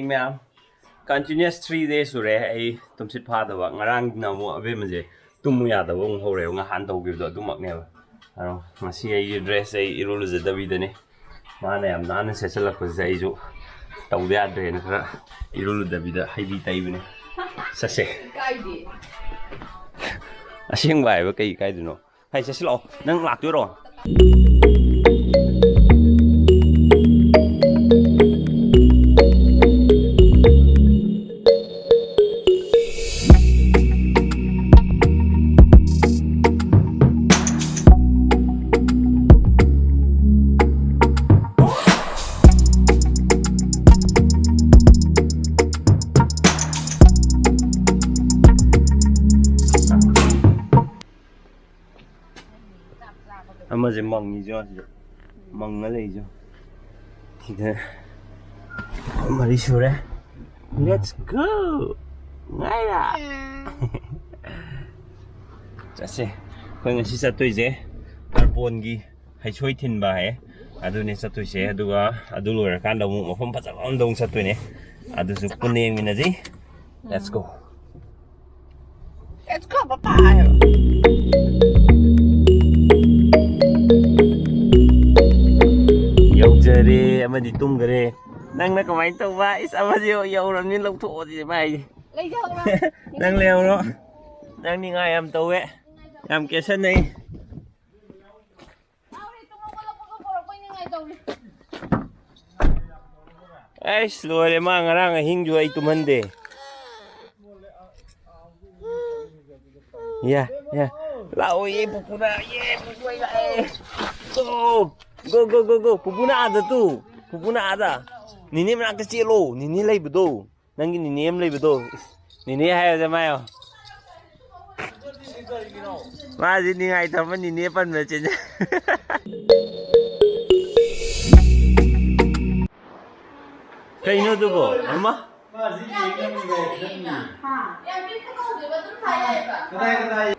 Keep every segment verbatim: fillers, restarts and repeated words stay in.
ꯃꯌꯥꯝ, continuous three days ꯁꯨꯔꯦ ꯑꯩ ꯇꯨꯝꯁꯤꯠ ꯐꯥꯗꯕ꯫ ꯉꯔꯥꯡꯅ ꯑꯃꯨꯛ ꯑꯕꯦꯝꯃꯁꯦ ꯇꯨꯝꯃꯨ ꯌꯥꯗꯕ ꯑꯃꯨꯛ ꯍꯧꯔꯦꯕ, ꯉꯍꯥꯟ ꯇꯧꯈꯤꯕꯗꯣ ꯑꯗꯨꯃꯛꯅꯦꯕ꯫ ꯑꯗꯣ ꯉꯁꯤ ꯑꯩꯒꯤ dress ꯑꯩ ꯏꯔꯨ ꯂꯨꯖꯗꯕꯤꯗꯅꯦ, ꯃꯥꯅ ꯌꯥꯝ ꯅꯥꯟꯅ ꯁꯦꯠꯆꯜꯂꯛꯄꯁꯤꯗ ꯑꯩꯁꯨ ꯇꯧꯗ ꯌꯥꯗ꯭ꯔꯦꯅ ꯈꯔ ꯏꯔꯨ ꯂꯨꯗꯕꯤꯗ ꯍꯩꯕꯤ ꯇꯩꯕꯅꯦ꯫ ꯆꯠꯁꯦ꯫ ꯀꯥꯏꯗꯦ꯫ ꯑꯁꯦꯡꯕ ꯍꯥꯏꯕ ꯀꯩ ꯀꯥꯏꯗꯅꯣ? ꯍꯥꯏ, ꯆꯠꯁꯤꯜꯂꯛꯑꯣ꯫ ꯅꯪ ꯂꯥꯛꯇꯣꯏꯔꯣ? ꯑꯃꯁꯦ ꯃꯪꯉꯤꯁꯦ, ꯑꯁꯤꯗ ꯃꯪꯉ ꯂꯩꯁꯦ꯫ ꯁꯤꯗ ꯃꯔꯤ ꯁꯨꯔꯦ꯫ Let's go! ꯉꯥꯏꯔ! ꯆꯠꯁꯦ꯫ ꯑꯩꯈꯣꯏ ꯉꯁꯤ ꯆꯠꯇꯣꯏꯁꯦ ꯇꯔꯄꯣꯟꯒꯤ ꯍꯩꯁꯣꯏ ꯊꯤꯟꯕ ꯍꯥꯏꯌꯦ꯫ ꯑꯗꯨꯅꯦ ꯆꯠꯇꯣꯏꯁꯦ꯫ ꯑꯗꯨꯒ ꯑꯗꯨ ꯂꯣꯏꯔꯀꯥꯟꯗ ꯑꯃꯨꯛ ꯃꯐꯝ ꯐꯖꯕ ꯑꯃꯗ ꯑꯃꯨꯛ ꯆꯠꯇꯣꯏꯅꯦ꯫ ꯑꯗꯨꯁꯨ ꯄꯨꯟꯅ ꯌꯦꯡꯃꯤꯟꯅꯁꯤ꯫ Let's go. Let's go, papa ꯍꯥꯏꯌꯣ꯫ ꯌꯧꯖꯔꯦ ꯑꯃꯗꯤ ꯇꯨꯝꯈꯔꯦ꯫ ꯅꯪꯅ ꯀꯃꯥꯏꯅ ꯇꯧꯕ? ꯏꯁ, ꯑꯃꯗꯤ ꯌꯧꯔꯕꯅꯤ, ꯂꯧꯊꯣꯛꯑꯣꯗꯤ ꯃꯥꯏꯁꯦ꯫ ꯂꯩꯖꯍꯧꯔꯣ꯫ ꯅꯪ ꯂꯩꯍꯧꯔꯣ꯫ ꯅꯪ ꯅꯤꯡꯉꯥꯏ ꯌꯥꯝ ꯇꯧꯋꯦ, ꯌꯥꯝ ꯀꯦꯁꯟꯅꯩ꯫ ꯑꯩꯁ, ꯂꯣꯏꯔꯦ, ꯃꯥ ꯉꯔꯥꯡ ꯑꯍꯤꯡꯁꯨ ꯑꯩ ꯇꯨꯝꯍꯟꯗꯦ꯫ ꯌꯥ, ꯌꯥ꯫ ꯂꯥꯛꯑꯣ, ꯌꯦ, ꯄꯨꯄꯨꯅ, ꯌꯦ, ꯄꯨꯄꯨ ꯑꯩ ꯂꯥꯛꯑꯦ꯫ Go, go, go, go, go꯫ ꯄꯨꯄꯨꯅ ꯑꯥꯗ ꯇꯨ꯫ ꯄꯨꯄꯨꯅ ꯑꯥꯗ꯫ ꯅꯤꯅꯦ ꯃꯅꯥꯛꯇ ꯆꯦꯜꯂꯣ, ꯅꯤꯅꯦ ꯂꯩꯕꯗꯣ꯫ ꯅꯪꯒꯤ ꯅꯤꯅꯦ ꯑꯃ ꯂꯩꯕꯗꯣ꯫ ꯏꯁ, ꯅꯤꯅꯦ ꯍꯥꯏꯔꯗ ꯃꯥꯌꯣ꯫ ꯃꯥꯁꯤ ꯅꯤꯡꯉꯥꯏ ꯊꯝꯕ ꯅꯤꯅꯦ ꯄꯟꯕ ꯆꯦꯟꯖ-꯫ ꯀꯩꯅꯣ ꯑꯗꯨꯕꯣ? ꯑꯃ? ꯀꯗꯥꯏ, ꯀꯗꯥꯏ?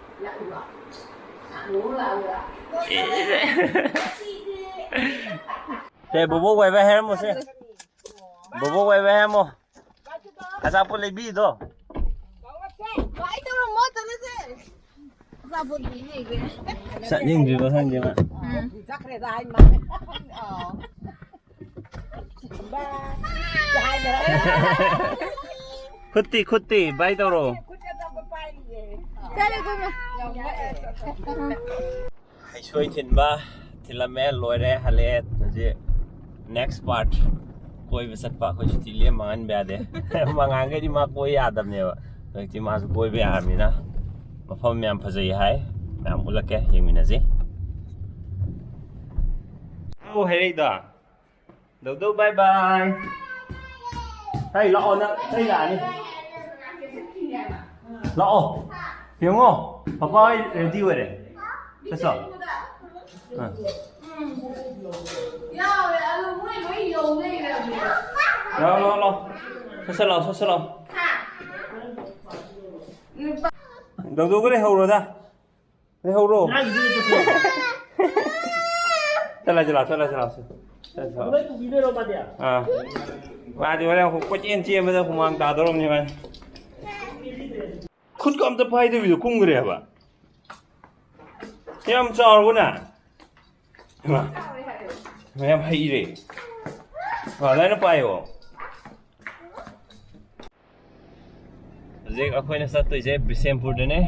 ꯁꯦ, ꯕꯣꯕꯣꯛ ꯕꯥꯏ ꯕꯥꯏ ꯍꯥꯏꯔꯝꯃꯣꯁꯦ꯫ ꯕꯣꯕꯣꯛ ꯋꯥꯏ ꯋꯥꯏ ꯍꯥꯏꯃꯣ꯫ ꯑꯆꯥꯄꯣꯠ ꯂꯩꯕꯤꯗꯣ꯫ ꯀꯃꯥꯏ ꯇꯧꯔꯝꯃꯣ? ꯆꯠꯂꯁꯦ꯫ ꯑꯆꯥꯄꯣꯠ ꯂꯩꯕꯤꯒꯦ꯫ ꯆꯠꯅꯤꯡꯗ꯭ꯔꯤꯕ ꯈꯪꯗꯦ ꯃꯥ꯫ ꯎꯝ꯫ ꯆꯠꯈ꯭ꯔꯦꯗ ꯍꯥꯏ ꯃꯥ꯫ ꯑꯣ꯫ ꯈꯨꯠꯇꯤ, ꯈꯨꯠꯇꯤ ꯕꯥꯏ ꯇꯧꯔꯣ꯫ ꯆꯠꯂꯦ ꯀꯣꯏꯕ꯫ ꯍꯩꯁꯣꯏ ꯊꯤꯟꯕ ꯊꯤꯜꯂꯝꯃꯦ, ꯂꯣꯏꯔꯦ, ꯍꯜꯂꯛꯑꯦ꯫ ꯍꯧꯖꯤꯛ next part ꯀꯣꯏꯕ ꯆꯠꯄ꯫ ꯑꯩꯈꯣꯏ ꯁꯨꯇꯤ ꯂꯦꯝ ꯃꯥꯡꯍꯟꯕ ꯌꯥꯗꯦ꯫ ꯃꯉꯥꯟꯈꯩꯗꯤ ꯃꯥ ꯀꯣꯏ ꯌꯥꯗꯕꯅꯦꯕ꯫ ꯍꯧꯖꯤꯛꯇꯤ ꯃꯥꯁꯨ ꯀꯣꯏꯕ ꯌꯥꯔꯕꯅꯤꯅ ꯃꯐꯝ ꯌꯥꯝ ꯐꯖꯩ ꯍꯥꯏ, ꯃꯌꯥꯝ ꯎꯠꯂꯛꯀꯦ, ꯌꯦꯡꯃꯤꯟꯅꯁꯤ꯫ ꯑꯧ, ꯍꯥꯏꯔꯛꯏꯗꯣ꯫ ꯗꯧꯗꯧ, bye bye꯫ ꯍꯩ, ꯂꯥꯛꯑꯣ, ꯅꯪ ꯍꯩ ꯂꯥꯛꯑꯅꯤ꯫ ꯂꯥꯛꯑꯣ꯫ ꯌꯦꯡꯉꯣ, ꯄꯄꯥ ꯍꯣꯏ ready ꯑꯣꯏꯔꯦ꯫ ꯆꯠꯁꯣ꯫ ꯑꯥ꯫ ꯌꯥꯎꯔꯦ, ꯑꯗꯨ ꯃꯣꯏ ꯂꯣꯏ ꯌꯧ ꯂꯩꯔꯝꯃꯦ꯫ ꯂꯥꯛꯑꯣ, ꯂꯥꯛꯑꯣ, ꯂꯥꯛꯑꯣ꯫ ꯁꯠ ꯁꯠ ꯂꯥꯛꯑꯣ, ꯁꯠ ꯁꯠ ꯂꯥꯛꯑꯣ꯫ ꯗꯧꯗꯧꯒ ꯂꯩꯍꯧꯔꯣꯗ꯫ ꯂꯩꯍꯧꯔꯣ꯫ ꯆꯠꯂꯁꯤ ꯂꯥꯛꯑꯣ, ꯆꯠꯂꯁꯤ ꯂꯥꯛꯑꯣ꯫ ꯆꯠꯂꯁꯤ ꯂꯥꯛꯑꯣ꯫ ꯂꯣꯏ ꯄꯨꯕꯤꯗꯣꯏꯔꯣ ꯃꯥꯗꯤ? ꯑꯥ꯫ ꯃꯥꯗꯤ ꯍꯣꯔꯦꯟ ꯀꯣꯏꯆꯦꯟ ꯆꯦꯟꯕꯗ ꯍꯨꯃꯥꯡ ꯇꯥꯗꯧꯔꯕꯅꯤ ꯃꯥꯗꯤ꯫ ꯈꯨꯠꯀ ꯑꯝꯇ ꯄꯥꯏꯗꯕꯤꯗ ꯀꯨꯝꯈ꯭ꯔꯦ ꯍꯥꯏꯕ꯫ ꯌꯥꯝ ꯆꯥꯎꯔꯕꯣ ꯅꯪ? ꯍꯩꯃꯥ꯫ ꯃꯌꯥꯝ ꯍꯩꯔꯦ꯫ ꯑꯥ, ꯑꯗꯨꯃꯥꯏꯅ ꯄꯥꯏꯌꯣ꯫ ꯍꯧꯖꯤꯛ ꯑꯩꯈꯣꯏꯅ ꯆꯠꯇꯣꯏꯁꯦ ꯕꯤꯁꯦꯝꯄꯨꯔꯗꯅꯦ꯫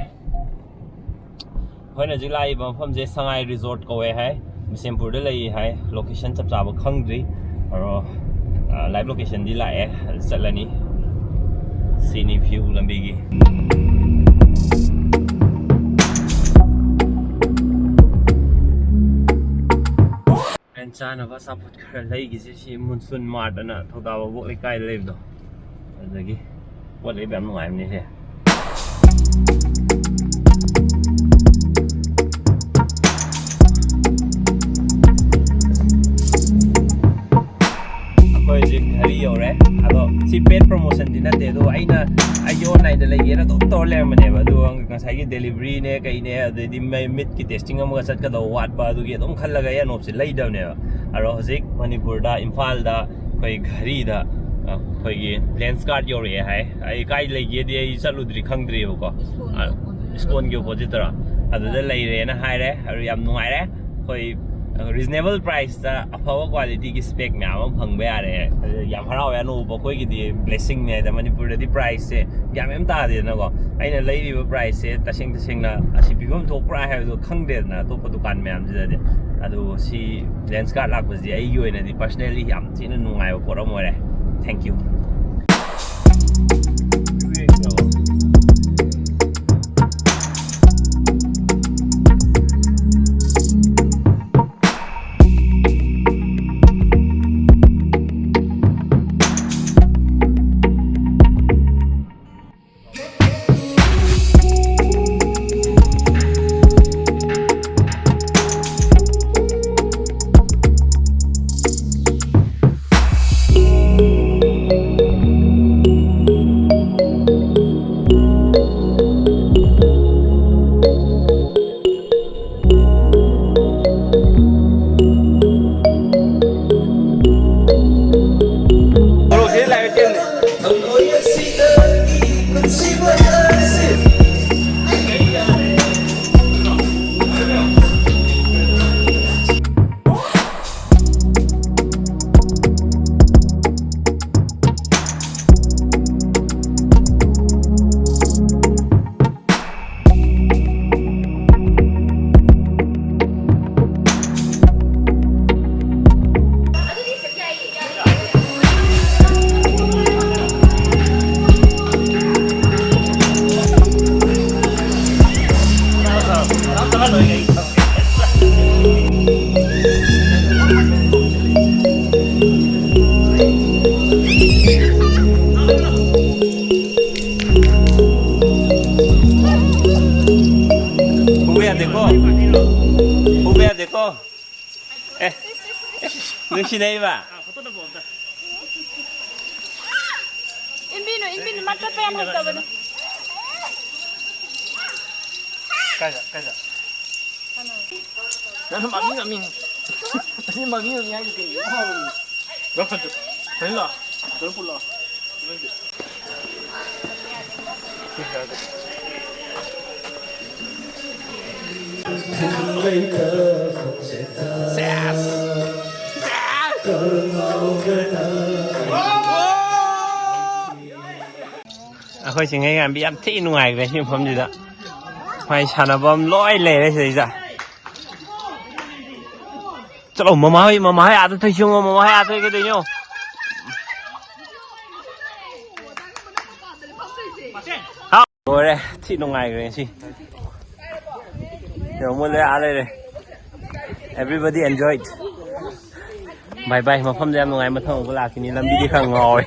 ꯑꯩꯈꯣꯏꯅ ꯍꯧꯖꯤꯛ ꯂꯥꯛꯏꯕ ꯃꯐꯝꯁꯦ ꯁꯉꯥꯏ resort ꯀꯧꯋꯦ ꯍꯥꯏ꯫ ꯕꯤꯁꯦꯝꯄꯨꯔꯗ ꯂꯩ ꯍꯥꯏ꯫ Location ꯆꯞ ꯆꯥꯕ ꯈꯪꯗ꯭ꯔꯤ꯫ ꯑꯗꯣ, ꯑ, live locationꯗꯤ ꯂꯥꯛꯑꯦ꯫ ꯑꯗꯨ ꯆꯠꯂꯅꯤ꯫ ꯁꯤꯅꯤ view ꯂꯝꯕꯤꯒꯤ꯫ ꯍꯣꯔꯦꯟ ꯆꯥꯅꯕ ꯑꯆꯥꯄꯣꯠ ꯈꯔ ꯂꯩꯈꯤꯁꯦ꯫ ꯁꯤ Monsoon Mart ꯑꯅ ꯊꯧꯗꯥ ꯋꯥꯕꯣꯛ ꯂꯩꯀꯥꯏꯗ ꯂꯩꯕꯗꯣ, ꯑꯗꯨꯗꯒꯤ ꯄꯣꯠ ꯂꯩꯕ ꯌꯥꯝ ꯅꯨꯡꯉꯥꯏꯕꯅꯦ ꯁꯦ꯫ ꯑꯩꯈꯣꯏ ꯍꯧꯖꯤꯛ ꯘꯔꯤ ꯌꯧꯔꯦ꯫ ꯑꯗꯣ ꯁꯤ paid promotionꯗꯤ ꯅꯠꯇꯦ, ꯑꯗꯣ ꯑꯩꯅ ꯑꯩꯒꯤ onlineꯗ ꯂꯩꯒꯦꯅ ꯑꯗꯨꯝ ꯇꯧꯔ ꯂꯩꯔꯝꯕꯅꯦꯕ꯫ ꯑꯗꯨꯒ ꯉꯁꯥꯏꯒꯤ deliveryꯅꯦ ꯀꯩꯅꯦ, ꯑꯗꯩꯗꯤ ꯃꯩ ꯃꯤꯠꯀꯤ testing ꯑꯃꯒ ꯆꯠꯀꯗꯧꯕ ꯋꯥꯠꯄ, ꯑꯗꯨꯒꯤ ꯑꯗꯨꯝ ꯈꯜꯂꯒ ꯑꯩ ꯑꯅꯣꯞꯁꯦ ꯂꯩꯗꯕꯅꯦꯕ꯫ ꯑꯗꯣ ꯍꯧꯖꯤꯛ ꯃꯅꯤꯄꯨꯔꯗ, ꯏꯝꯐꯥꯜꯗ ꯑꯩꯈꯣꯏ ꯘꯔꯤꯗ ꯑꯩꯈꯣꯏꯒꯤ ꯂꯦꯟꯁ ꯀꯥꯔꯠ ꯌꯧꯔꯛꯑꯦ ꯍꯥꯏ꯫ ꯑꯩ ꯀꯥꯏ ꯂꯩꯒꯦꯗꯤ ꯑꯩ ꯆꯠꯂꯨꯗ꯭ꯔꯤ, ꯈꯪꯗ꯭ꯔꯤꯕꯀꯣ꯫ ꯏꯁꯀꯣꯟꯒꯤ ꯑ, opposite ꯏꯁꯀꯣꯟꯒꯤ opposite ꯇꯔꯣ? ꯑꯗꯨꯗ ꯂꯩꯔꯦꯅ ꯍꯥꯏꯔꯦ꯫ ꯑꯗꯨ ꯌꯥꯝ ꯅꯨꯡꯉꯥꯏꯔꯦ꯫ ꯑꯩꯈꯣꯏ reasonable price ꯇ ꯑꯐꯕ quality ꯒꯤ spec ꯃꯌꯥꯝ ꯑꯃ ꯐꯪꯕ ꯌꯥꯔꯦ꯫ ꯑꯗꯨ ꯌꯥꯝ ꯍꯔꯥꯎꯋꯦ꯫ ꯑꯅꯧꯕ ꯑꯩꯈꯣꯏꯒꯤꯗꯤ blessing ꯅꯦ ꯍꯥꯏꯗ, ꯃꯅꯤꯄꯨꯔꯗꯗꯤ price ꯁꯦ ꯒ꯭ꯌꯥꯟ ꯃꯦꯟ ꯑꯃ ꯇꯥꯗꯦꯗꯅꯀꯣ꯫ ꯑꯩꯅ ꯂꯩꯔꯤꯕ price ꯁꯦ ꯇꯁꯦꯡ ꯇꯁꯦꯡꯅ ꯑꯁꯤ ꯄꯤꯐꯝ ꯊꯣꯛꯄ꯭ꯔꯥ ꯍꯥꯏꯕꯗꯣ ꯈꯪꯗꯦꯗꯅ, ꯑꯇꯣꯞꯄ ꯗꯨꯀꯥꯟ ꯃꯌꯥꯝꯁꯤꯗꯗꯤ꯫ ꯑꯗꯨ ꯁꯤ ꯂꯦꯟꯁ ꯀꯥꯔꯠ ꯂꯥꯛꯄꯁꯤꯗꯤ ꯑꯩꯒꯤ ꯑꯣꯏꯅꯗꯤ personally ꯌꯥꯝ ꯊꯤꯅ ꯅꯨꯡꯉꯥꯏꯕ ꯄꯣꯠ ꯑꯃ ꯑꯣꯏꯔꯦ꯫ Thank you. ꯎꯕ ꯌꯥꯗꯦꯀꯣ? ꯎꯕ ꯌꯥꯗꯦꯀꯣ? ꯑꯦ, ꯅꯨꯡꯁꯤꯅꯩꯕ? ꯏꯟꯕꯤꯅꯨ, ꯏꯟꯕꯤꯅꯨ, ꯃꯥ ꯆꯠꯄ ꯌꯥꯝ ꯍꯩꯇꯕꯅꯦ꯫ ꯀꯥꯏꯗ, ꯀꯥꯏꯗ? ꯅꯪ ꯃꯃꯤ, ꯃꯃꯤ꯫ ꯑꯁꯤ ꯃꯃꯤ, ꯃꯃꯤ ꯍꯥꯏꯁꯦ ꯀꯩꯅꯣ? ꯂꯧꯈꯠꯇꯨ꯫ ꯀꯩꯅꯣ? ꯑꯩꯈꯣꯏ ꯆꯤꯡꯈꯩꯉꯥꯟꯕꯤ ꯌꯥꯝ ꯊꯤ ꯅꯨꯡꯉꯥꯏꯈ꯭ꯔꯦ ꯁꯤ ꯃꯐꯝꯁꯤꯗ꯫ ꯃꯥꯏ ꯁꯥꯟꯅꯐꯝ ꯂꯣꯏ ꯂꯩꯔꯦ ꯁꯤꯗꯩꯗ꯫ ꯆꯠꯂꯣ, ꯃꯃꯥ ꯍꯣꯏ, ꯃꯃꯥ ꯍꯣꯏ ꯑꯥꯗ ꯊꯣꯏꯁꯤ ꯌꯦꯡꯉꯣ, ꯃꯃꯥ ꯍꯣꯏ ꯑꯥ ꯊꯣꯏ ꯀꯩꯗꯧꯔꯤꯅꯣ? ꯂꯣꯏꯔꯦ, ꯊꯤ ꯅꯨꯡꯉꯥꯏꯈ꯭ꯔꯦ ꯉꯁꯤ꯫ ꯌꯦꯡꯉꯣ, ꯃꯣꯏ ꯂꯣꯏ ꯑꯥ ꯂꯩꯔꯦ꯫ Everybody enjoyed. Bye bye. ꯃꯐꯝꯗ ꯌꯥꯝ ꯅꯨꯡꯉꯥꯏ꯫ ꯃꯊꯪ ꯑꯃꯨꯛ ꯂꯥꯛꯈꯤꯅꯤ꯫ ꯂꯝꯕꯤꯗꯤ ꯈꯔ ꯉꯥꯎꯔꯦ꯫